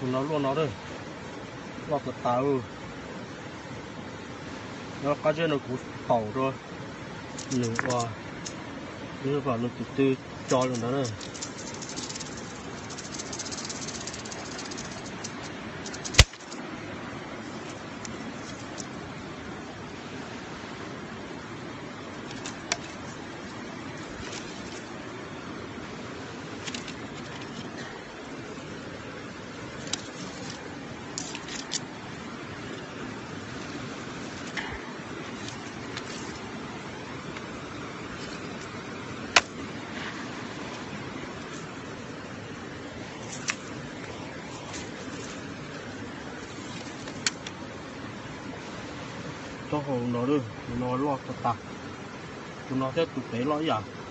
Tus no luaj no, loj tas tas. Nyob qab zeb no kuv faus rau nws ua, kom nws tus tw co li ntawd na. Tsob hau no, tus no loj tas tas. Tus no thiab tus pem loj ib yam.